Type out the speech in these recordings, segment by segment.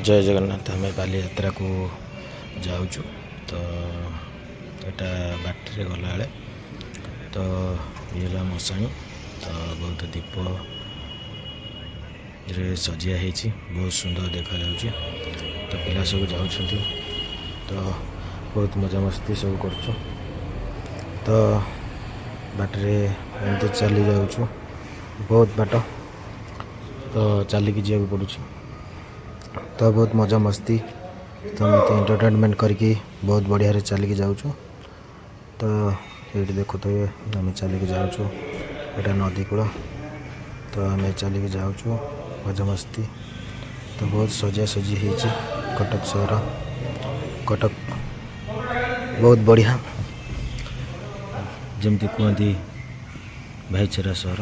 ଜୟ ଜଗନ୍ନାଥ। ଆମେ ବାଲିଯାତ୍ରାକୁ ଯାଉଛୁ। ତ ଏଇଟା ବାଟରେ ଗଲାବେଳେ, ତ ଇଏ ହେଲା ମଶାଣି। ତ ବହୁତ ଦୀପରେ ସଜିଆ ହେଇଛି, ବହୁତ ସୁନ୍ଦର ଦେଖାଯାଉଛି। ତ ପିଲା ସବୁ ଯାଉଛନ୍ତି, ତ ବହୁତ ମଜାମସ୍ତି ସବୁ କରୁଛୁ। ତ ବାଟରେ ଏମିତି ଚାଲି ଯାଉଛୁ, ବହୁତ ବାଟ ତ ଚାଲିକି ଯିବାକୁ ପଡ଼ୁଛି। ତ ବହୁତ ମଜାମସ୍ତି, ତ ଏମିତି ଏଣ୍ଟରଟେନମେଣ୍ଟ କରିକି ବହୁତ ବଢ଼ିଆରେ ଚାଲିକି ଯାଉଛୁ। ତ ଏଇଠି ଦେଖୁଥିବେ, ଆମେ ଚାଲିକି ଯାଉଛୁ। ଏଇଟା ନଦୀ କୂଳ। ତ ଆମେ ଚାଲିକି ଯାଉଛୁ, ମଜାମସ୍ତି। ତ ବହୁତ ସଜାସଜି ହେଇଛି କଟକ ସହର। କଟକ ବହୁତ ବଢ଼ିଆ, ଯେମିତି କୁହନ୍ତି ଭାଇଚାରା ସହର।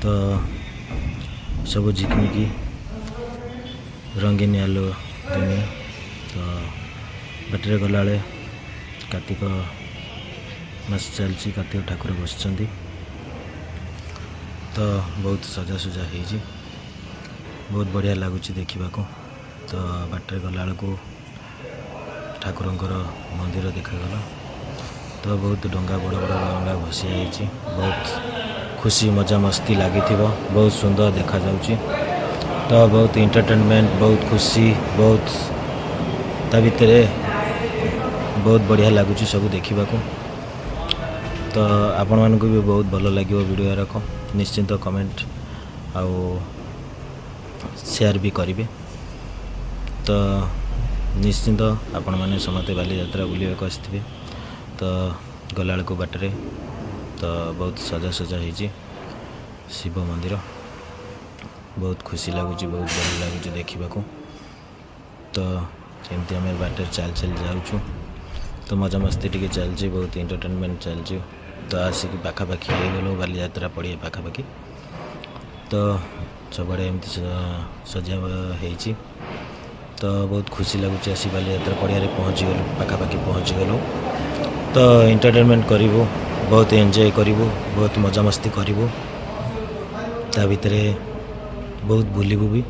ତ ସବୁ ଝିକିମିକି ରଙ୍ଗୀନ ଆଲୁଅ ଦୁନିଆ। ତ ବାଟରେ ଗଲାବେଳେ କାର୍ତ୍ତିକ ମାସ ଚାଲିଛି, କାର୍ତ୍ତିକ ଠାକୁର ବସିଛନ୍ତି। ତ ବହୁତ ସଜାସଜା ହେଇଛି, ବହୁତ ବଢ଼ିଆ ଲାଗୁଛି ଦେଖିବାକୁ। ତ ବାଟରେ ଗଲାବେଳକୁ ଠାକୁରଙ୍କର ମନ୍ଦିର ଦେଖାଗଲା। ତ ବହୁତ ଡଙ୍ଗା, ବଡ଼ ବଡ଼ ଡଙ୍ଗା ଭସି ଯାଇଛି। ବହୁତ ଖୁସି ମଜାମସ୍ତି ଲାଗିଥିବ, ବହୁତ ସୁନ୍ଦର ଦେଖାଯାଉଛି। ତ ବହୁତ ଏଣ୍ଟରଟେନମେଣ୍ଟ, ବହୁତ ଖୁସି, ବହୁତ ତା ଭିତରେ ବହୁତ ବଢ଼ିଆ ଲାଗୁଛି ସବୁ ଦେଖିବାକୁ। ତ ଆପଣମାନଙ୍କୁ ବି ବହୁତ ଭଲ ଲାଗିବ ଭିଡ଼ିଓ ଗୁଡ଼ାକ। ନିଶ୍ଚିନ୍ତ କମେଣ୍ଟ ଆଉ ସେୟାର ବି କରିବେ। ତ ନିଶ୍ଚିନ୍ତ ଆପଣମାନେ ସମସ୍ତେ ବାଲିଯାତ୍ରା ବୁଲିବାକୁ ଆସିଥିବେ। ତ ଗଲାବେଳକୁ ବାଟରେ ତ ବହୁତ ସଜାସଜା ହେଇଛି ଶିବ ମନ୍ଦିର। ବହୁତ ଖୁସି ଲାଗୁଛି, ବହୁତ ଭଲ ଲାଗୁଛି ଦେଖିବାକୁ। ତ ଏମିତି ଆମେ ବାଟରେ ଚାଲି ଚାଲି ଯାଉଛୁ। ତ ମଜାମସ୍ତି ଟିକେ ଚାଲିଛି, ବହୁତ ଏଣ୍ଟରଟେନମେଣ୍ଟ ଚାଲିଛି। ତ ଆସିକି ପାଖାପାଖି ହେଇଗଲୁ, ବାଲିଯାତ୍ରା ପଡ଼ିଆ ପାଖାପାଖି। ତ ସବୁଆଡ଼େ ଏମିତି ସଜା ହେଇଛି। ତ ବହୁତ ଖୁସି ଲାଗୁଛି। ଆସି ବାଲିଯାତ୍ରା ପଡ଼ିଆରେ ପହଞ୍ଚିଗଲୁ, ପାଖାପାଖି ପହଞ୍ଚିଗଲୁ। ତ ଏଣ୍ଟରଟେନମେଣ୍ଟ କରିବୁ, ବହୁତ ଏନ୍ଜୟ କରିବୁ, ବହୁତ ମଜାମସ୍ତି କରିବୁ, ତା ଭିତରେ ବହୁତ ବୁଲିବୁ ବି।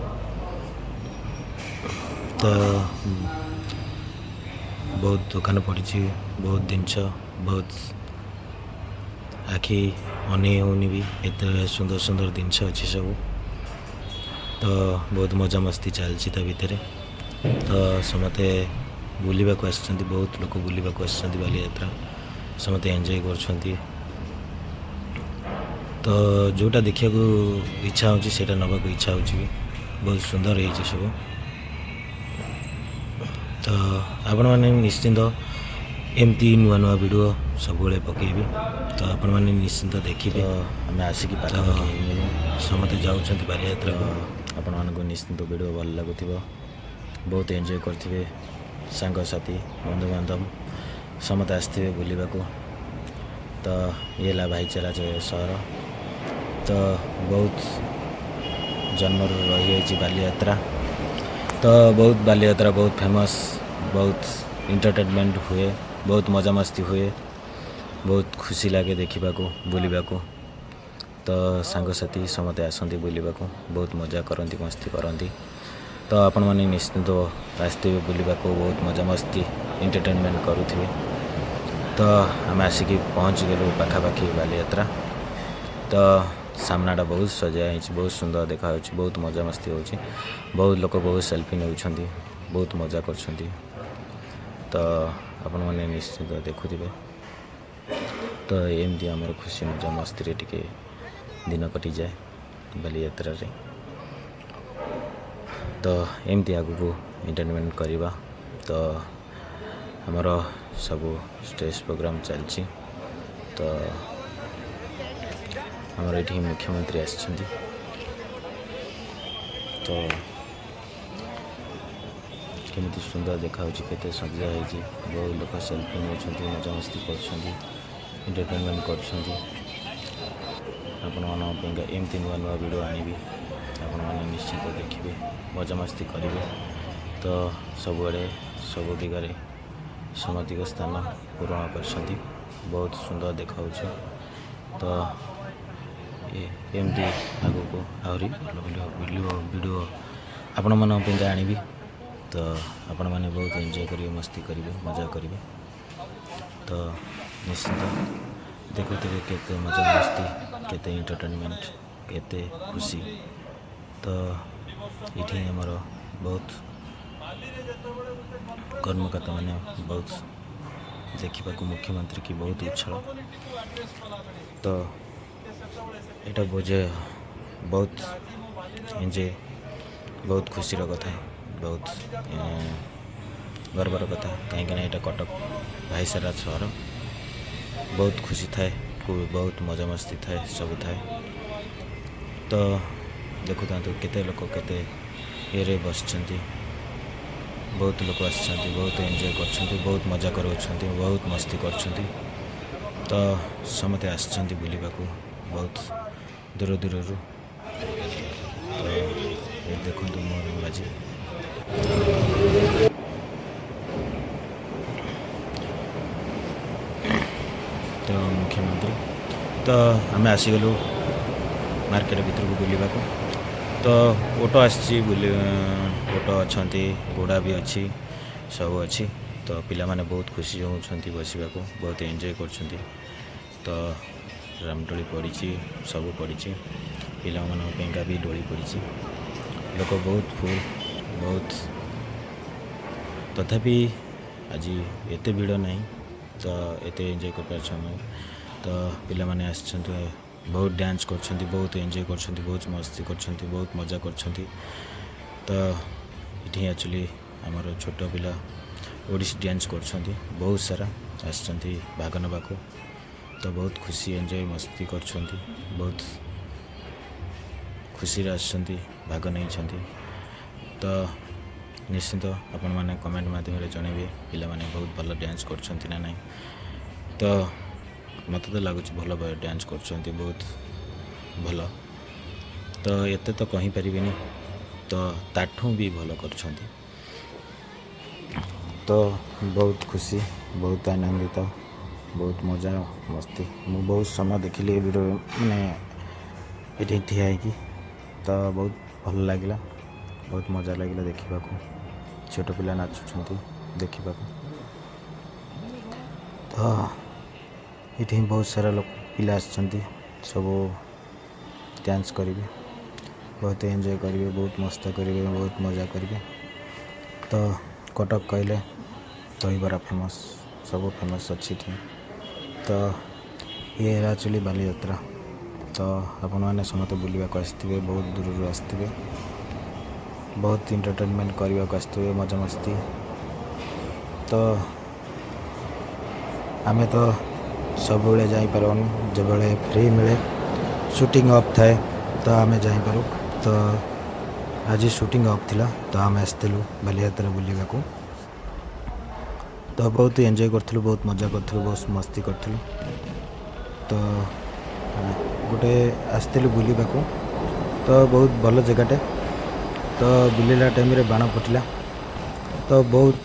ତ ବହୁତ ଦୋକାନ ପଡ଼ିଛି, ବହୁତ ଜିନିଷ, ବହୁତ ଆଖି ଅନେଇ ହେଉନି ବି, ଏତେ ସୁନ୍ଦର ସୁନ୍ଦର ଜିନିଷ ଅଛି ସବୁ। ତ ବହୁତ ମଜାମସ୍ତି ଚାଲିଛି ତା ଭିତରେ। ତ ସମସ୍ତେ ବୁଲିବାକୁ ଆସିଛନ୍ତି, ବହୁତ ଲୋକ ବୁଲିବାକୁ ଆସିଛନ୍ତି ବାଲିଯାତ୍ରା। ସମସ୍ତେ ଏନ୍ଜୟ କରୁଛନ୍ତି। ତ ଯେଉଁଟା ଦେଖିବାକୁ ଇଚ୍ଛା ହେଉଛି, ସେଇଟା ନେବାକୁ ଇଚ୍ଛା ହେଉଛି ବି। ବହୁତ ସୁନ୍ଦର ହେଇଛି ସବୁ। ତ ଆପଣମାନେ ନିଶ୍ଚିନ୍ତ, ଏମିତି ନୂଆ ନୂଆ ଭିଡ଼ିଓ ସବୁବେଳେ ପକାଇବି, ତ ଆପଣମାନେ ନିଶ୍ଚିନ୍ତ ଦେଖିବେ। ଆମେ ଆସିକି ପାଖାପାଖି ହେଇଗଲୁ, ସମସ୍ତେ ଯାଉଛନ୍ତି ବାଲିଯାତ୍ରାକୁ। ଆପଣମାନଙ୍କୁ ନିଶ୍ଚିନ୍ତ ଭିଡ଼ିଓ ଭଲ ଲାଗୁଥିବ, ବହୁତ ଏନ୍ଜୟ କରିଥିବେ। ସାଙ୍ଗସାଥି, ବନ୍ଧୁବାନ୍ଧବ ସମସ୍ତେ ଆସିଥିବେ ବୁଲିବାକୁ। ତ ଇଏ ହେଲା ଭାଇଚାରା ସହର। ତ ବହୁତ ଜନ୍ମରୁ ରହିଯାଇଛି ବାଲିଯାତ୍ରା। ତ ବହୁତ ବାଲିଯାତ୍ରା ବହୁତ ଫେମସ୍, ବହୁତ ଏଣ୍ଟରଟେନମେଣ୍ଟ ହୁଏ, ବହୁତ ମଜାମସ୍ତି ହୁଏ, ବହୁତ ଖୁସି ଲାଗେ ଦେଖିବାକୁ, ବୁଲିବାକୁ। ତ ସାଙ୍ଗସାଥି ସମସ୍ତେ ଆସନ୍ତି ବୁଲିବାକୁ, ବହୁତ ମଜା କରନ୍ତି, ମସ୍ତି କରନ୍ତି। ତ ଆପଣମାନେ ନିଶ୍ଚିନ୍ତ ଆସିଥିବେ ବୁଲିବାକୁ, ବହୁତ ମଜାମସ୍ତି, ଏଣ୍ଟରଟେନମେଣ୍ଟ କରୁଥିବେ। ତ ଆମେ ଆସିକି ପହଞ୍ଚିଗଲୁ ପାଖାପାଖି ବାଲିଯାତ୍ରା। ତ ସାମ୍ନାଟା ବହୁତ ସଜା ହେଇଛି, ବହୁତ ସୁନ୍ଦର ଦେଖାଯାଉଛି, ବହୁତ ମଜାମସ୍ତି ହେଉଛି। ବହୁତ ଲୋକ ବହୁତ ସେଲ୍ଫି ନେଉଛନ୍ତି, ବହୁତ ମଜା କରୁଛନ୍ତି। ତ ଆପଣମାନେ ନିଶ୍ଚିତ ଦେଖୁଥିବେ। ତ ଏମିତି ଆମର ଖୁସି ମଜାମସ୍ତିରେ ଟିକେ ଦିନ କଟିଯାଏ ବାଲିଯାତ୍ରାରେ। ତ ଏମିତି ଆଗକୁ ଏଣ୍ଟରଟେନମେଣ୍ଟ କରିବା। ତ ଆମର ସବୁ ଷ୍ଟେଜ୍ ପ୍ରୋଗ୍ରାମ୍ ଚାଲିଛି। ତ ଆମର ଏଠି ମୁଖ୍ୟମନ୍ତ୍ରୀ ଆସିଛନ୍ତି। ତ କେମିତି ସୁନ୍ଦର ଦେଖାଯାଉଛି, କେତେ ସଜା ହେଇଛି। ବହୁତ ଲୋକ ସେଲ୍ଫି ନେଉଛନ୍ତି, ମଜାମସ୍ତି କରୁଛନ୍ତି, ଏଣ୍ଟରଟେନମେଣ୍ଟ କରୁଛନ୍ତି। ଆପଣମାନଙ୍କ ପାଇଁକା ଏମିତି ନୂଆ ନୂଆ ଭିଡ଼ିଓ ଆଣିବି, ଆପଣମାନେ ନିଶ୍ଚିତ ଦେଖିବେ, ମଜାମସ୍ତି କରିବେ। ତ ସବୁଆଡ଼େ, ସବୁ ଦିଗରେ ସମଧିକ ସ୍ଥାନ ପୂରଣ କରିଛନ୍ତି, ବହୁତ ସୁନ୍ଦର ଦେଖାଯାଉଛି। ତ ଏମିତି ଆଗକୁ ଆହୁରି ଭଲ ଭଲ ଭିଡ଼ିଓ ଆପଣମାନଙ୍କ ପାଇଁକା ଆଣିବି। ତ ଆପଣମାନେ ବହୁତ ଏନ୍ଜୟ କରିବେ, ମସ୍ତି କରିବେ, ମଜା କରିବେ। ତ ନିଶ୍ଚିନ୍ତ ଦେଖୁଥିବେ କେତେ ମଜା ମସ୍ତି, କେତେ ଏଣ୍ଟରଟେନମେଣ୍ଟ, କେତେ ଖୁସି। ତ ଏଠି ଆମର ବହୁତ କର୍ମକର୍ତ୍ତାମାନେ ବହୁତ ଦେଖିବାକୁ ମୁଖ୍ୟମନ୍ତ୍ରୀ କି ବହୁତ ଉଚ୍ଛଳ। ତ ଏଇଟା ବୋଝେ ବହୁତ ଏନ୍ଜୟ, ବହୁତ ଖୁସିର କଥା, ବହୁତ ଗର୍ବର କଥା, କାହିଁକିନା ଏଇଟା କଟକ ଭାଇଚାରା ସହର। ବହୁତ ଖୁସି ଥାଏ, ବହୁତ ମଜାମସ୍ତି ଥାଏ, ସବୁ ଥାଏ। ତ ଦେଖୁଥାନ୍ତୁ କେତେ ଲୋକ କେତେ ଇଏରେ ବସିଛନ୍ତି। ବହୁତ ଲୋକ ଆସିଛନ୍ତି, ବହୁତ ଏନ୍ଜୟ କରୁଛନ୍ତି, ବହୁତ ମଜା କରୁଛନ୍ତି, ବହୁତ ମସ୍ତି କରୁଛନ୍ତି। ତ ସମସ୍ତେ ଆସିଛନ୍ତି ବୁଲିବାକୁ ବହୁତ ଦୂର ଦୂରରୁ। ତ ଏ ଦେଖନ୍ତୁ ମୋହନ ମାଝୀ। ତ ମୁଖ୍ୟମନ୍ତ୍ରୀ। ତ ଆମେ ଆସିଗଲୁ ମାର୍କେଟ ଭିତରକୁ ବୁଲିବାକୁ। ତ ଓଟ ଆସିଛି ବୁଲି, ଓଟ ଅଛନ୍ତି, ଘୋଡ଼ା ବି ଅଛି, ସବୁ ଅଛି। ତ ପିଲାମାନେ ବହୁତ ଖୁସି ହେଉଛନ୍ତି ବସିବାକୁ, ବହୁତ ଏନ୍ଜୟ କରୁଛନ୍ତି। ତ ରାମଦୋଳି ପଡ଼ିଛି, ସବୁ ପଡ଼ିଛି, ପିଲାମାନଙ୍କ ପାଇଁକା ବି ଦୋଳି ପଡ଼ିଛି। ଲୋକ ବହୁତ ଫୁଲ୍ ବହୁତ। ତଥାପି ଆଜି ଏତେ ଭିଡ଼ ନାହିଁ, ତ ଏତେ ଏନ୍ଜୟ କରିପାରୁଛୁ ଆମେ। ତ ପିଲାମାନେ ଆସିଛନ୍ତି, ବହୁତ ଡ୍ୟାନ୍ସ କରୁଛନ୍ତି, ବହୁତ ଏନ୍ଜୟ କରୁଛନ୍ତି, ବହୁତ ମସ୍ତି କରୁଛନ୍ତି, ବହୁତ ମଜା କରୁଛନ୍ତି। ତ ଏଠି ଆକ୍ଚୁଆଲି ଆମର ଛୋଟ ପିଲା ଓଡ଼ିଶୀ ଡ୍ୟାନ୍ସ କରୁଛନ୍ତି। ବହୁତ ସାରା ଆସିଛନ୍ତି ଭାଗ ନେବାକୁ। ତ ବହୁତ ଖୁସି, ଏନ୍ଜୟ, ମସ୍ତି କରୁଛନ୍ତି, ବହୁତ ଖୁସିରେ ଆସିଛନ୍ତି, ଭାଗ ନେଇଛନ୍ତି। ତ ନିଶ୍ଚିନ୍ତ ଆପଣମାନେ କମେଣ୍ଟ ମାଧ୍ୟମରେ ଜଣାଇବେ, ପିଲାମାନେ ବହୁତ ଭଲ ଡ୍ୟାନ୍ସ କରୁଛନ୍ତି ନା ନାହିଁ। ତ ମୋତେ ତ ଲାଗୁଛି ଭଲ ଡ୍ୟାନ୍ସ କରୁଛନ୍ତି, ବହୁତ ଭଲ। ତ ଏତେ ତ କହିପାରିବିନି, ତ ତାଠୁ ବି ଭଲ କରୁଛନ୍ତି। ତ ବହୁତ ଖୁସି, ବହୁତ ଆନନ୍ଦିତ, ବହୁତ ମଜା ମସ୍ତି। ମୁଁ ବହୁତ ସମୟ ଦେଖିଲି ଏ ଭିଡ଼ିଓ, ମାନେ ଏଠି ଠିଆ ହେଇକି। ତ ବହୁତ ଭଲ ଲାଗିଲା, ବହୁତ ମଜା ଲାଗିଲା ଦେଖିବାକୁ, ଛୋଟ ପିଲା ନାଚୁଛନ୍ତି ଦେଖିବାକୁ। ତ ଏଠି ବହୁତ ସାରା ଲୋକ, ପିଲା ଆସିଛନ୍ତି, ସବୁ ଡ୍ୟାନ୍ସ କରିବେ, ବହୁତ ଏନ୍ଜୟ କରିବେ, ବହୁତ ମସ୍ତ କରିବେ, ବହୁତ ମଜା କରିବେ। ତ କଟକ କହିଲେ ଦହିବରା ଫେମସ୍, ସବୁ ଫେମସ୍ ଅଛି ଏଠି। ତ ଇଏ ହେଲା ଆକ୍ଚୁଆଲି ବାଲିଯାତ୍ରା। ତ ଆପଣମାନେ ସମସ୍ତେ ବୁଲିବାକୁ ଆସିଥିବେ, ବହୁତ ଦୂରରୁ ଆସିଥିବେ, ବହୁତ ଏଣ୍ଟରଟେନମେଣ୍ଟ କରିବାକୁ ଆସିଥିବେ, ମଜାମସ୍ତି। ତ ଆମେ ତ ସବୁବେଳେ ଯାଇପାରୁନୁ। ଯେବେଳେ ଫ୍ରି ମିଳେ, ସୁଟିଂ ଅଫ୍ ଥାଏ, ତ ଆମେ ଯାଇପାରୁ। ତ ଆଜି ସୁଟିଂ ଅଫ୍ ଥିଲା, ତ ଆମେ ଆସିଥିଲୁ ବାଲିଯାତ୍ରା ବୁଲିବାକୁ। ତ ବହୁତ ଏନ୍ଜୟ କରିଥିଲୁ, ବହୁତ ମଜା କରିଥିଲୁ, ବହୁତ ମସ୍ତି କରିଥିଲୁ। ତ ଗୋଟେ ଆସିଥିଲୁ ବୁଲିବାକୁ, ତ ବହୁତ ଭଲ ଜାଗାଟେ। ତ ବୁଲିଲା ଟାଇମ୍ରେ ବାଣ ଫୁଟିଲା, ତ ବହୁତ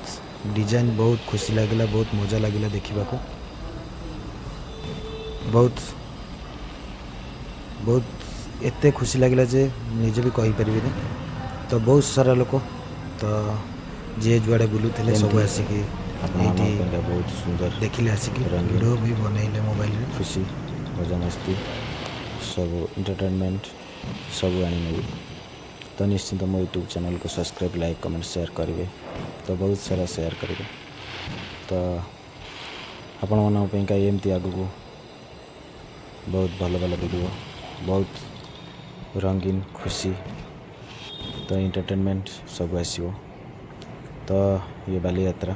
ଡିଜାଇନ୍, ବହୁତ ଖୁସି ଲାଗିଲା, ବହୁତ ମଜା ଲାଗିଲା ଦେଖିବାକୁ। ବହୁତ ବହୁତ ଏତେ ଖୁସି ଲାଗିଲା ଯେ ନିଜେ ବି କହିପାରିବିନି। ତ ବହୁତ ସାରା ଲୋକ, ତ ଯିଏ ଯୁଆଡ଼େ ବୁଲୁଥିଲେ ସବୁ ଏମିତି ଆସିକି ଆପଣମାନଙ୍କ ଏଇଠି ପାଇଁକା ବହୁତ ସୁନ୍ଦର ଦେଖିଲେ ଆସିକି, ରଙ୍ଗୀନ ଭିଡ଼ିଓ ବି ବନେଇଲେ ମୋବାଇଲରେ। ଖୁସି, ମଜାମସ୍ତି, ସବୁ ଏଣ୍ଟରଟେନମେଣ୍ଟ ସବୁ ଆଣିନେବି। ତ ନିଶ୍ଚିନ୍ତ ମୋ ୟୁଟ୍ୟୁବ୍ ଚ୍ୟାନେଲ୍କୁ ସବସ୍କ୍ରାଇବ୍, ଲାଇକ୍, କମେଣ୍ଟ, ସେୟାର କରିବେ। ତ ବହୁତ ସାରା ସେୟାର କରିବେ। ତ ଆପଣମାନଙ୍କ ପାଇଁକା ଏମିତି ଆଗକୁ ବହୁତ ଭଲ ଭଲ ଭିଡ଼ିଓ, ବହୁତ ରଙ୍ଗୀନ ଖୁସି, ତ ଏଣ୍ଟରଟେନମେଣ୍ଟ ସବୁ ଆସିବ। ତ ଇଏ ବାଲିଯାତ୍ରା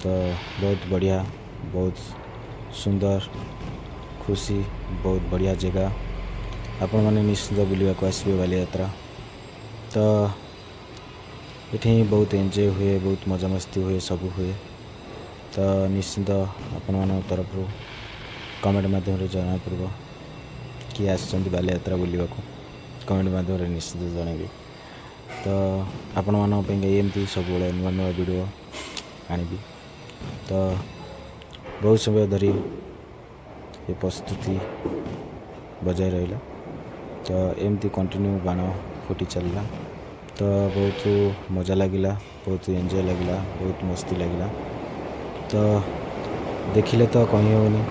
ତ ବହୁତ ବଢ଼ିଆ, ବହୁତ ସୁନ୍ଦର, ଖୁସି, ବହୁତ ବଢ଼ିଆ ଜାଗା। ଆପଣମାନେ ନିଶ୍ଚିନ୍ତ ବୁଲିବାକୁ ଆସିବେ ବାଲିଯାତ୍ରା। ତ ଏଠି ବହୁତ ଏନ୍ଜୟ ହୁଏ, ବହୁତ ମଜାମସ୍ତି ହୁଏ, ସବୁ ହୁଏ। ତ ନିଶ୍ଚିନ୍ତ ଆପଣମାନଙ୍କ ତରଫରୁ କମେଣ୍ଟ ମାଧ୍ୟମରେ ଜଣାପଡ଼ିବ କିଏ ଆସିଛନ୍ତି ବାଲିଯାତ୍ରା ବୁଲିବାକୁ। କମେଣ୍ଟ ମାଧ୍ୟମରେ ନିଶ୍ଚିନ୍ତ ଜଣାଇବେ। ତ ଆପଣମାନଙ୍କ ପାଇଁ ଏମିତି ସବୁବେଳେ ନୂଆ ନୂଆ ଭିଡ଼ିଓ ଆଣିବି। ତ ବହୁତ ସମୟ ଧରି ଏ ପ୍ରସ୍ତୁତି ବଜାୟ ରହିଲା। ତ ଏମିତି କଣ୍ଟିନ୍ୟୁ ବାଣ ଫୁଟି ଚାଲିଲା। ତ ତ ବହୁତ ମଜା ଲାଗିଲା, ବହୁତ ଏନ୍ଜୟ ଲାଗିଲା, ବହୁତ ମସ୍ତି ଲାଗିଲା। ତ ଦେଖିଲେ ତ କହି ହେଉନି,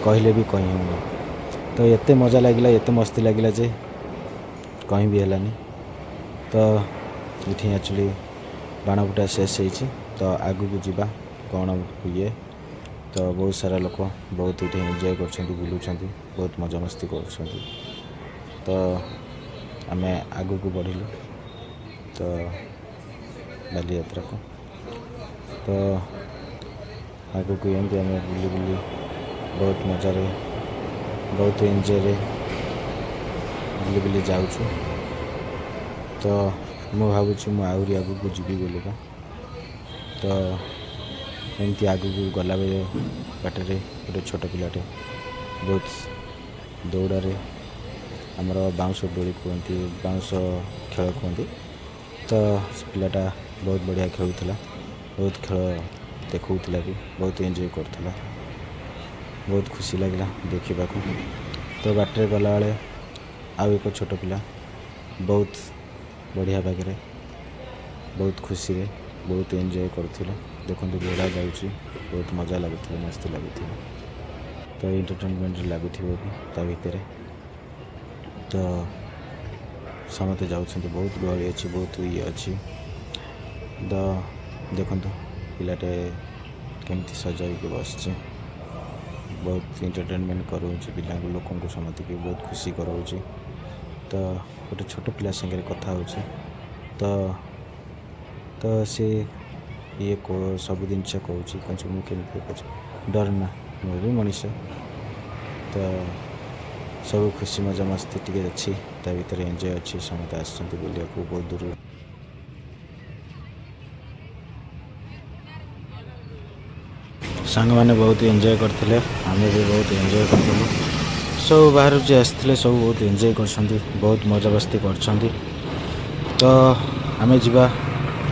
କହିଲେ ବି କହି ହେଉନି। ତ ଏତେ ମଜା ଲାଗିଲା, ଏତେ ମସ୍ତି ଲାଗିଲା ଯେ କହି ବି ହେଲାନି। ତ ଏଠି ଆକ୍ଚୁଆଲି ବାଣ ଫୁଟା ଶେଷ ହେଇଛି, ତ ଆଗକୁ ଯିବା କ'ଣ ହୁଏ। ତ ବହୁତ ସାରା ଲୋକ ବହୁତ ଏଠି ଏନ୍ଜୟ କରୁଛନ୍ତି, ବୁଲୁଛନ୍ତି, ବହୁତ ମଜାମସ୍ତି କରୁଛନ୍ତି। ତ ଆମେ ଆଗକୁ ବଢ଼ିଲୁ ତ ବାଲିଯାତ୍ରାକୁ। ତ ଆଗକୁ ଏମିତି ଆମେ ବୁଲି ବୁଲି ବହୁତ ମଜାରେ, ବହୁତ ଏନ୍ଜୟରେ ବୁଲି ବୁଲି ଯାଉଛୁ। ତ ମୁଁ ଭାବୁଛି ମୁଁ ଆହୁରି ଆଗକୁ ଯିବି ବୋଲିକା। ତ ଏମିତି ଆଗକୁ ଗଲାବେଳେ ବାଟରେ ଗୋଟେ ଛୋଟ ପିଲାଟେ ବହୁତ ଦୌଡ଼ାରେ, ଆମର ବାଉଁଶ ଦୋଳି କୁହନ୍ତି, ବାଉଁଶ ଖେଳ କୁହନ୍ତି, ତ ସେ ପିଲାଟା ବହୁତ ବଢ଼ିଆ ଖେଳୁଥିଲା, ବହୁତ ଖେଳ ଦେଖାଉଥିଲା ବି, ବହୁତ ଏନ୍ଜୟ କରୁଥିଲା। ବହୁତ ଖୁସି ଲାଗିଲା ଦେଖିବାକୁ। ତ ବାଟରେ ଗଲାବେଳେ ଆଉ ଏକ ଛୋଟ ପିଲା ବହୁତ ବଢ଼ିଆ ବାଗରେ, ବହୁତ ଖୁସିରେ, ବହୁତ ଏନ୍ଜୟ କରୁଥିଲା। ଦେଖନ୍ତୁ, ଘୋଡ଼ା ଯାଉଛି, ବହୁତ ମଜା ଲାଗୁଥିବ, ମସ୍ତି ଲାଗୁଥିବ, ତ ଏଣ୍ଟରଟେନମେଣ୍ଟ ଲାଗୁଥିବ ବି ତା ଭିତରେ। ତ ସମସ୍ତେ ଯାଉଛନ୍ତି, ବହୁତ ଗହଳି ଅଛି, ବହୁତ ଇଏ ଅଛି। ତ ଦେଖନ୍ତୁ, ପିଲାଟେ କେମିତି ସଜ ହେଇକି ବସିଛି, ବହୁତ ଏଣ୍ଟରଟେନମେଣ୍ଟ କରାଉଛି ପିଲାଙ୍କୁ, ଲୋକଙ୍କୁ, ସମସ୍ତଙ୍କୁ ବହୁତ ଖୁସି କରାଉଛି। ତ ଗୋଟେ ଛୋଟ ପିଲା ସାଙ୍ଗରେ କଥା ହେଉଛି, ତ ସେ ଇଏ ସବୁ ଜିନିଷ କହୁଛି, କହୁଛି ମୁଁ କେମିତି କହୁଛି, ଡର ନା, ମୁଁ ବି ମଣିଷ। ତ ସବୁ ଖୁସି ମଜାମସ୍ତି ଟିକେ ଅଛି ତା ଭିତରେ, ଏନ୍ଜୟ ଅଛି। ସମସ୍ତେ ଆସିଛନ୍ତି ବୁଲିବାକୁ ବହୁତ ଦୂରରୁ। ସାଙ୍ଗମାନେ ବହୁତ ଏନ୍ଜୟ କରିଥିଲେ, ଆମେ ବି ବହୁତ ଏନ୍ଜୟ କରିଥିଲୁ। ସବୁ ବାହାରୁ ଯିଏ ଆସିଥିଲେ ସବୁ ବହୁତ ଏନ୍ଜୟ କରିଛନ୍ତି, ବହୁତ ମଜାମସ୍ତି କରିଛନ୍ତି। ତ ଆମେ ଯିବା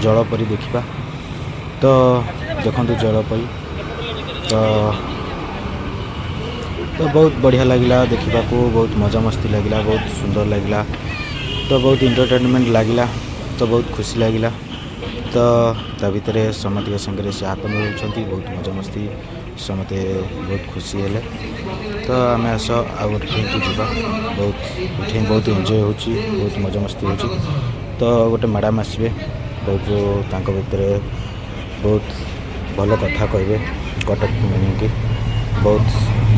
ଜଳପରି ଦେଖିବା। ତ ଦେଖନ୍ତୁ ଜଳପରି। ତ ବହୁତ ବଢ଼ିଆ ଲାଗିଲା ଦେଖିବାକୁ, ବହୁତ ମଜାମସ୍ତି ଲାଗିଲା, ବହୁତ ସୁନ୍ଦର ଲାଗିଲା, ତ ବହୁତ ଏଣ୍ଟରଟେନମେଣ୍ଟ ଲାଗିଲା, ତ ବହୁତ ଖୁସି ଲାଗିଲା। ତ ତା ଭିତରେ ସମସ୍ତଙ୍କ ସାଙ୍ଗରେ ସେ ହାତ ମିଳାଉଛନ୍ତି, ବହୁତ ମଜାମସ୍ତି, ସମସ୍ତେ ବହୁତ ଖୁସି ହେଲେ। ତ ଆମେ ଆସ ଆଉ ଗୋଟେ ଠେଇକି ଯିବା। ବହୁତ ଏଠି ବହୁତ ଏନ୍ଜୟ ହେଉଛି, ବହୁତ ମଜାମସ୍ତି ହେଉଛି। ତ ଗୋଟେ ମ୍ୟାଡ଼ାମ୍ ଆସିବେ, ବହୁତ ତାଙ୍କ ଭିତରେ ବହୁତ ଭଲ କଥା କହିବେ କଟକକୁ ନେଇକି, ବହୁତ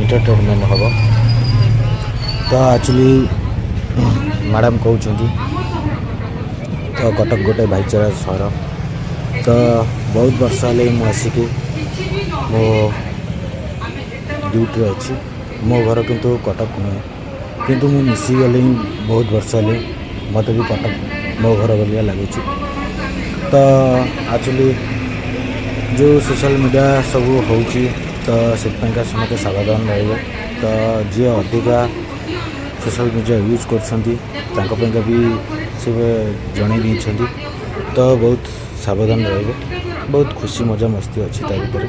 ଏଣ୍ଟରଟେନମେଣ୍ଟ ହେବ। ତ ଆକ୍ଚୁଆଲି ମ୍ୟାଡ଼ାମ୍ କହୁଛନ୍ତି, ତ କଟକ ଗୋଟେ ଭାଇଚାରା ସହର। ତ ବହୁତ ବର୍ଷ ହେଲେ ମୁଁ ଆସିକି ମୋ ଡ୍ୟୁଟିରେ ଅଛି। ମୋ ଘର କିନ୍ତୁ କଟକ ନୁହେଁ, କିନ୍ତୁ ମୁଁ ମିଶିଗଲିଣି ବହୁତ ବର୍ଷ ହେଲେ, ମୋତେ ବି କଟକ ମୋ ଘର ଭଳିଆ ଲାଗୁଛି। ତ ଆକ୍ଚୁଆଲି ଯେଉଁ ସୋସିଆଲ୍ ମିଡ଼ିଆ ସବୁ ହେଉଛି, ତ ସେଥିପାଇଁକା ସମସ୍ତେ ସାବଧାନ ରହିବେ। ତ ଯିଏ ଅଧିକା ସୋସିଆଲ୍ ମିଡ଼ିଆ ୟୁଜ୍ କରୁଛନ୍ତି, ତାଙ୍କ ପାଇଁକା ବି ସେ ଜଣାଇ ଦେଇଛନ୍ତି, ତ ବହୁତ ସାବଧାନ ରହିବେ। ବହୁତ ଖୁସି ମଜା ମସ୍ତି ଅଛି ତା ଭିତରେ।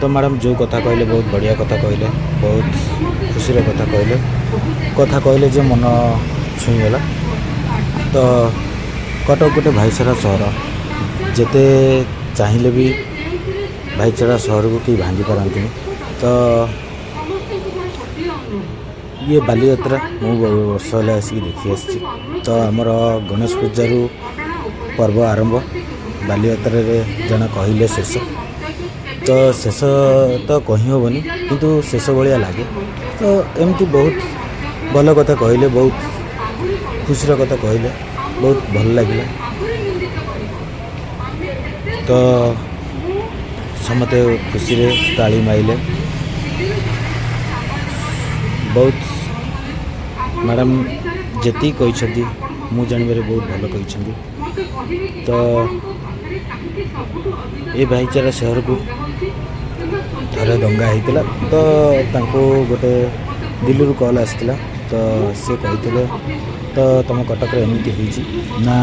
ତ ମ୍ୟାଡ଼ାମ୍ ଯେଉଁ କଥା କହିଲେ, ବହୁତ ବଢ଼ିଆ କଥା କହିଲେ, ବହୁତ ଖୁସିର କଥା କହିଲେ, କଥା କହିଲେ ଯେ ମନ ଛୁଇଁଗଲା। ତ କଟକ ଗୋଟେ ଭାଇଚାରା ସହର। ଯେତେ ଚାହିଁଲେ ବି ଭାଇଚାରା ସହରକୁ କେହି ଭାଙ୍ଗି ପାରନ୍ତିନି। ତ ଇଏ ବାଲିଯାତ୍ରା ମୁଁ ବହୁ ବର୍ଷ ହେଲା ଆସିକି ଦେଖି ଆସିଛି। ତ ଆମର ଗଣେଶ ପୂଜାରୁ ପର୍ବ ଆରମ୍ଭ, ବାଲିଯାତ୍ରାରେ ଜଣେ କହିଲେ ଶେଷ। ତ ଶେଷ ତ କହି ହେବନି, କିନ୍ତୁ ଶେଷ ଭଳିଆ ଲାଗେ। ତ ଏମିତି ବହୁତ ଭଲ କଥା କହିଲେ, ବହୁତ ଖୁସିର କଥା କହିଲେ, ବହୁତ ଭଲ ଲାଗିଲା। ତ ସମସ୍ତେ ଖୁସିରେ ତାଳି ମାଇଲେ ବହୁତ। ମ୍ୟାଡ଼ାମ୍ ଯେତିକି କହିଛନ୍ତି, ମୁଁ ଜାଣିବାରେ ବହୁତ ଭଲ କହିଛନ୍ତି। ତ ଏ ଭାଇଚାରା ସହରକୁ ଥରେ ଦଙ୍ଗା ହେଇଥିଲା, ତ ତାଙ୍କୁ ଗୋଟେ ଦିଲ୍ଲୀରୁ କଲ୍ ଆସିଥିଲା। ତ ସେ କହିଥିଲେ, ତ ତୁମ କଟକରେ ଏମିତି ହେଇଛି ନା?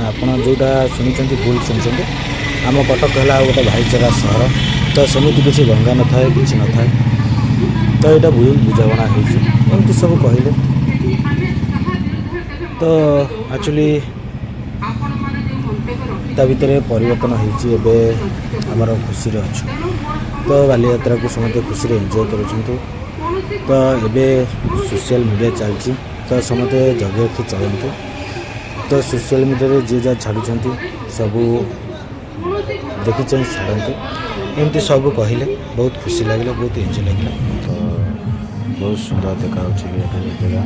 ଆପଣ ଯେଉଁଟା ଶୁଣିଛନ୍ତି ଭୁଲ ଶୁଣିଛନ୍ତି। ଆମ କଟକ ହେଲା ଆଉ ଗୋଟେ ଭାଇଚାରା ସହର। ତ ସେମିତି କିଛି ଦଙ୍ଗା ନଥାଏ, କିଛି ନଥାଏ। ତ ଏଇଟା ଭୁଲ ବୁଝାମଣା ହେଇଛି, ଏମିତି ସବୁ କହିଲେ। ତ ଆକ୍ଚୁଆଲି ତା ଭିତରେ ପରିବର୍ତ୍ତନ ହେଇଛି। ଏବେ ଆମର ଖୁସିରେ ଅଛୁ। ତ ବାଲିଯାତ୍ରାକୁ ସମସ୍ତେ ଖୁସିରେ ଏନ୍ଜୟ କରୁଛନ୍ତି। ତ ଏବେ ସୋସିଆଲ ମିଡ଼ିଆ ଚାଲିଛି, ତ ସମସ୍ତେ ଜଗିରଖି ଚଳନ୍ତୁ। ତ ସୋସିଆଲ ମିଡ଼ିଆରେ ଯିଏ ଯାହା ଛାଡ଼ୁଛନ୍ତି, ସବୁ ଦେଖି ଚାହିଁ ଛାଡ଼ନ୍ତୁ। ଏମିତି ସବୁ କହିଲେ, ବହୁତ ଖୁସି ଲାଗିଲା, ବହୁତ ଏନ୍ଜୟ ଲାଗିଲା। ତ ବହୁତ ସୁନ୍ଦର ଦେଖାଯାଉଛି ବି ଜାଗା।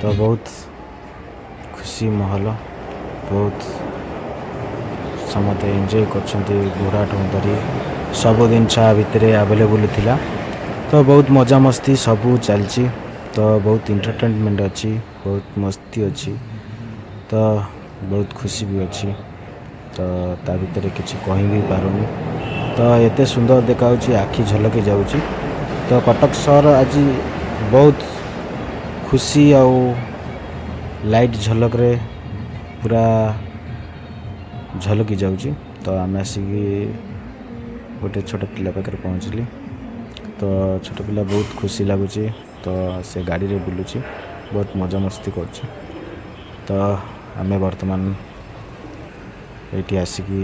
ତ ବହୁତ ଖୁସି ମାହୋଲ, ବହୁତ ସମସ୍ତେ ଏନ୍ଜୟ କରୁଛନ୍ତି। ଘୋଡ଼ାଠୁ ଧରି ସବୁ ଜିନିଷ ଆ ଭିତରେ ଆଭେଲେବୁଲ୍ ଥିଲା। ତ ବହୁତ ମଜାମସ୍ତି ସବୁ ଚାଲିଛି। ତ ବହୁତ ଏଣ୍ଟରଟେନମେଣ୍ଟ ଅଛି, ବହୁତ ମସ୍ତି ଅଛି, ତ ବହୁତ ଖୁସି ବି ଅଛି। ତ ତା ଭିତରେ କିଛି କହି ବି ପାରୁନି। ତ ଏତେ ସୁନ୍ଦର ଦେଖାଯାଉଛି, ଆଖି ଝଲକି ଯାଉଛି। ତ କଟକ ସହର ଆଜି ବହୁତ ଖୁସି ଆଉ ଲାଇଟ୍ ଝଲକରେ ପୁରା ଝଲକି ଯାଉଛି। ତ ଆମେ ଆସିକି ଗୋଟେ ଛୋଟ ପିଲା ପାଖରେ ପହଞ୍ଚିଲି। ତ ଛୋଟ ପିଲା ବହୁତ ଖୁସି ଲାଗୁଛି। ତ ସେ ଗାଡ଼ିରେ ବୁଲୁଛି, ବହୁତ ମଜାମସ୍ତି କରୁଛି। ତ ଆମେ ବର୍ତ୍ତମାନ ଏଇଠି ଆସିକି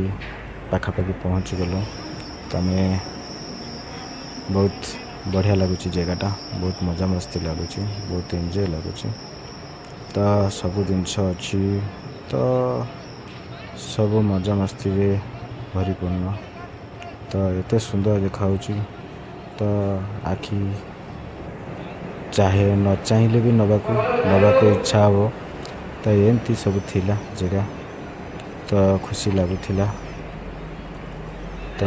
ପାଖାପାଖି ପହଞ୍ଚିଗଲୁ। ତ ଆମେ ବହୁତ ବଢ଼ିଆ ଲାଗୁଛି ଜାଗାଟା, ବହୁତ ମଜାମସ୍ତି ଲାଗୁଛି, ବହୁତ ଏନ୍ଜୟ ଲାଗୁଛି। ତ ସବୁ ଜିନିଷ ଅଛି, ତ ସବୁ ମଜାମସ୍ତିରେ ଭରିପୂର୍ଣ୍ଣ। ତ ଏତେ ସୁନ୍ଦର ଦେଖାହେଉଛି, ତ ଆଖି ଚାହେଁ ନ ଚାହିଁଲେ ବି ନେବାକୁ ନେବାକୁ ଇଚ୍ଛା ହେବ। ତ ଏମିତି ସବୁ ଥିଲା ଜାଗା, ତ ଖୁସି ଲାଗୁଥିଲା। ତ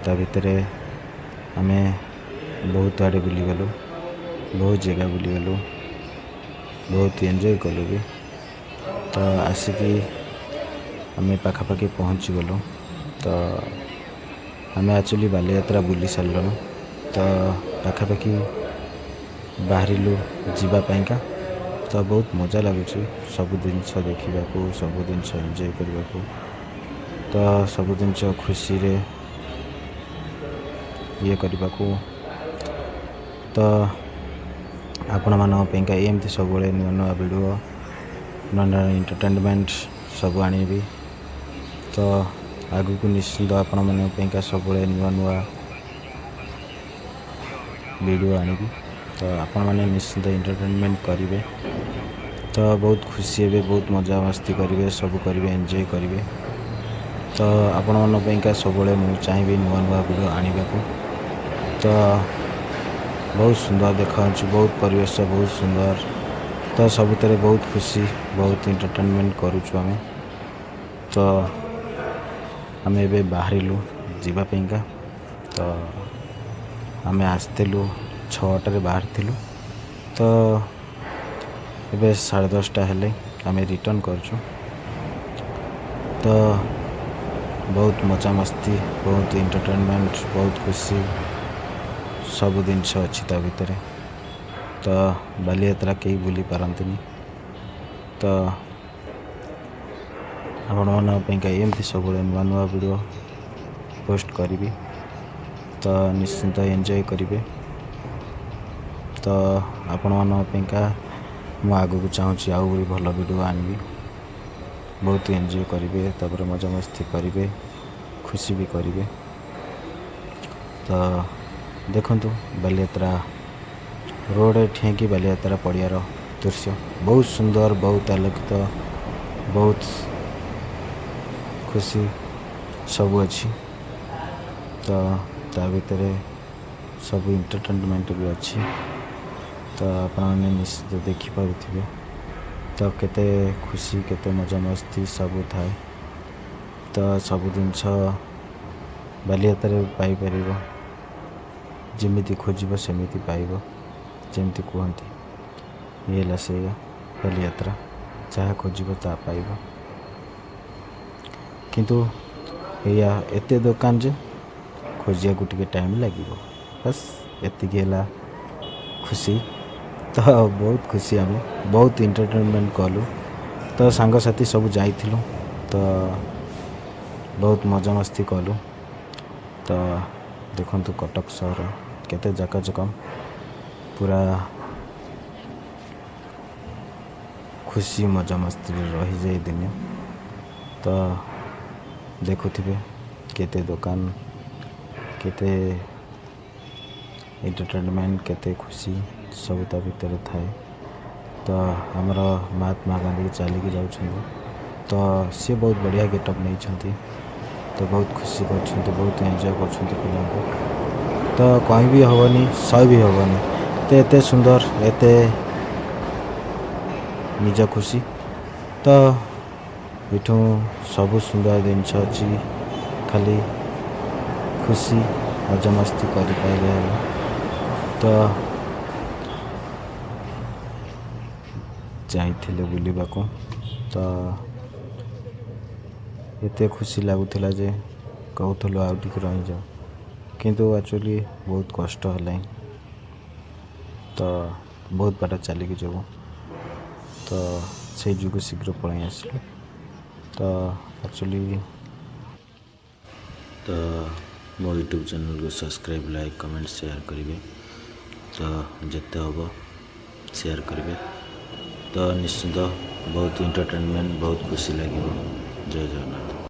ତା ଭିତରେ ଆମେ ବହୁତ ଆଡ଼େ ବୁଲିଗଲୁ, ବହୁତ ଜାଗା ବୁଲିଗଲୁ, ବହୁତ ଏନ୍ଜୟ କଲୁ ବି। ତ ଆସିକି ଆମେ ପାଖାପାଖି ପହଞ୍ଚିଗଲୁ। ତ ଆମେ ଆକ୍ଚୁଆଲି ବାଲିଯାତ୍ରା ବୁଲି ସାରିଲୁଣୁ। ତ ପାଖାପାଖି ବାହାରିଲୁ ଯିବା ପାଇଁକା। ତ ବହୁତ ମଜା ଲାଗୁଛି ସବୁ ଜିନିଷ ଦେଖିବାକୁ, ସବୁ ଜିନିଷ ଏନ୍ଜୟ କରିବାକୁ, ତ ସବୁ ଜିନିଷ ଖୁସିରେ ଇଏ କରିବାକୁ। ତ ଆପଣମାନଙ୍କ ପାଇଁକା ଏମିତି ସବୁବେଳେ ନୂଆ ନୂଆ ଭିଡ଼ିଓ, ନୂଆ ନୂଆ ଏଣ୍ଟରଟେନମେଣ୍ଟ ସବୁ ଆଣିବି। ତ ଆଗକୁ ନିଶ୍ଚିନ୍ତ ଆପଣମାନଙ୍କ ପାଇଁକା ସବୁବେଳେ ନୂଆ ନୂଆ ଭିଡ଼ିଓ ଆଣିବି। ତ ଆପଣମାନେ ନିଶ୍ଚିନ୍ତ ଏଣ୍ଟରଟେନମେଣ୍ଟ କରିବେ, ତ ବହୁତ ଖୁସି ହେବେ, ବହୁତ ମଜାମସ୍ତି କରିବେ, ସବୁ କରିବେ, ଏନ୍ଜୟ କରିବେ। ତ ଆପଣମାନଙ୍କ ପାଇଁକା ସବୁବେଳେ ମୁଁ ଚାହିଁବି ନୂଆ ନୂଆ ଭିଡ଼ିଓ ଆଣିବାକୁ। ତ ବହୁତ ସୁନ୍ଦର ଦେଖାଯାଉଛି, ବହୁତ ପରିବେଶ ବହୁତ ସୁନ୍ଦର। ତ ସବୁଥିରେ ବହୁତ ଖୁସି, ବହୁତ ଏଣ୍ଟରଟେନମେଣ୍ଟ କରୁଛୁ ଆମେ। ତ ଆମେ ଏବେ ବାହାରିଲୁ ଯିବା ପାଇଁକା। ତ ଆମେ ଆସିଥିଲୁ 6ଟାରେ ବାହାରିଥିଲୁ, ତ ଏବେ 10:30 ହେଲେ ଆମେ ରିଟର୍ଣ୍ଣ କରୁଛୁ। ତ ବହୁତ ମଜାମସ୍ତି, ବହୁତ ଏଣ୍ଟରଟେନମେଣ୍ଟ, ବହୁତ ଖୁସି, ସବୁ ଜିନିଷ ଅଛି ତା ଭିତରେ। ତ ବାଲିଯାତ୍ରା କେହି ଭୁଲି ପାରନ୍ତିନି। ତ ଆପଣମାନଙ୍କ ପାଇଁକା ଏମିତି ସବୁବେଳେ ନୂଆ ନୂଆ ଭିଡ଼ିଓ ପୋଷ୍ଟ କରିବି, ତ ନିଶ୍ଚିନ୍ତ ଏନ୍ଜୟ କରିବେ। ତ ଆପଣମାନଙ୍କ ପାଇଁକା ମୁଁ ଆଗକୁ ଚାହୁଁଛି ଆହୁରି ଭଲ ଭିଡ଼ିଓ ଆଣିବି। ବହୁତ ଏନ୍ଜୟ କରିବେ, ତାପରେ ମଜାମସ୍ତି କରିବେ, ଖୁସି ବି କରିବେ। ତ ଦେଖନ୍ତୁ, ବାଲିଯାତ୍ରା ରୋଡ଼ ଠିଆକି ବାଲିଯାତ୍ରା ପଡ଼ିଆର ଦୃଶ୍ୟ ବହୁତ ସୁନ୍ଦର, ବହୁତ ଆଲୋକିତ, ବହୁତ ଖୁସି ସବୁ ଅଛି। ତ ତା ଭିତରେ ସବୁ ଏଣ୍ଟରଟେନମେଣ୍ଟ ବି ଅଛି। ତ ଆପଣମାନେ ନିଶ୍ଚିତ ଦେଖିପାରୁଥିବେ ତ କେତେ ଖୁସି, କେତେ ମଜାମସ୍ତି ସବୁ ଥାଏ। ତ ସବୁ ଜିନିଷ ବାଲିଯାତ୍ରାରେ ପାଇପାରିବ, ଯେମିତି ଖୋଜିବ ସେମିତି ପାଇବ, ଯେମିତି କୁହନ୍ତି। ଇଏ ହେଲା ସେଇଆ ବାଲିଯାତ୍ରା, ଯାହା ଖୋଜିବ ତାହା ପାଇବ। କିନ୍ତୁ ଏଇଆ, ଏତେ ଦୋକାନ ଯେ ଖୋଜିବାକୁ ଟିକେ ଟାଇମ୍ ଲାଗିବ, ବାସ୍ ଏତିକି ହେଲା ଖୁସି। ତ ବହୁତ ଖୁସି ଆମେ, ବହୁତ ଏଣ୍ଟରଟେନମେଣ୍ଟ କଲୁ। ତ ସାଙ୍ଗସାଥି ସବୁ ଯାଇଥିଲୁ, ତ ବହୁତ ମଜାମସ୍ତି କଲୁ। ତ ଦେଖନ୍ତୁ, କଟକ ସହର କେତେ ଜାକଜକମ, ପୁରା ଖୁସି ମଜାମସ୍ତିରେ ରହିଯାଏ ଦିନ। ତ ଦେଖୁଥିବେ କେତେ ଦୋକାନ, କେତେ ଏଣ୍ଟରଟେନମେଣ୍ଟ, କେତେ ଖୁସି ସବୁ ତା ଭିତରେ ଥାଏ। ତ ଆମର ମହାତ୍ମା ଗାନ୍ଧୀ ଚାଲିକି ଯାଉଛନ୍ତି। ତ ସିଏ ବହୁତ ବଢ଼ିଆ ଗେଟଅପ୍ ନେଇଛନ୍ତି। ତ ବହୁତ ଖୁସି କରୁଛନ୍ତି, ବହୁତ ଏନ୍ଜୟ କରୁଛନ୍ତି ପିଲାଙ୍କୁ। ତ କହିବି ହେବନି, ସହି ବି ହେବନି। ତ ଏତେ ସୁନ୍ଦର, ଏତେ ନିଜ ଖୁସି। ତ ଏଠୁ ସବୁ ସୁନ୍ଦର ଜିନିଷ ଅଛି, ଖାଲି ଖୁସି ମଜାମସ୍ତି କରିପାରିଲେ ହେଲା। ତ ଯାଇଥିଲେ ବୁଲିବାକୁ, ତ ଏତେ ଖୁସି ଲାଗୁଥିଲା ଯେ କହୁଥିଲୁ ଆଉ ଟିକେ ରହିଯାଅ, କିନ୍ତୁ ଆକ୍ଚୁଆଲି ବହୁତ କଷ୍ଟ ହେଲାଣି। ତ ବହୁତ ବାଟ ଚାଲିକି ଯିବୁ, ତ ସେଇ ଯୋଗୁଁ ଶୀଘ୍ର ପଳାଇ ଆସିଲୁ। ତ ଆକ୍ଚୁଆଲି ତ ମୋ ୟୁଟ୍ୟୁବ୍ ଚ୍ୟାନେଲ୍କୁ ସବସ୍କ୍ରାଇବ୍, ଲାଇକ୍, କମେଣ୍ଟ, ସେୟାର କରିବେ। ତ ଯେତେ ହେବ ସେୟାର କରିବେ। ତ ନିଶ୍ଚିନ୍ତ ବହୁତ ଏଣ୍ଟରଟେନମେଣ୍ଟ, ବହୁତ ଖୁସି ଲାଗିବ। ଜୟ ଜଗନ୍ନାଥ।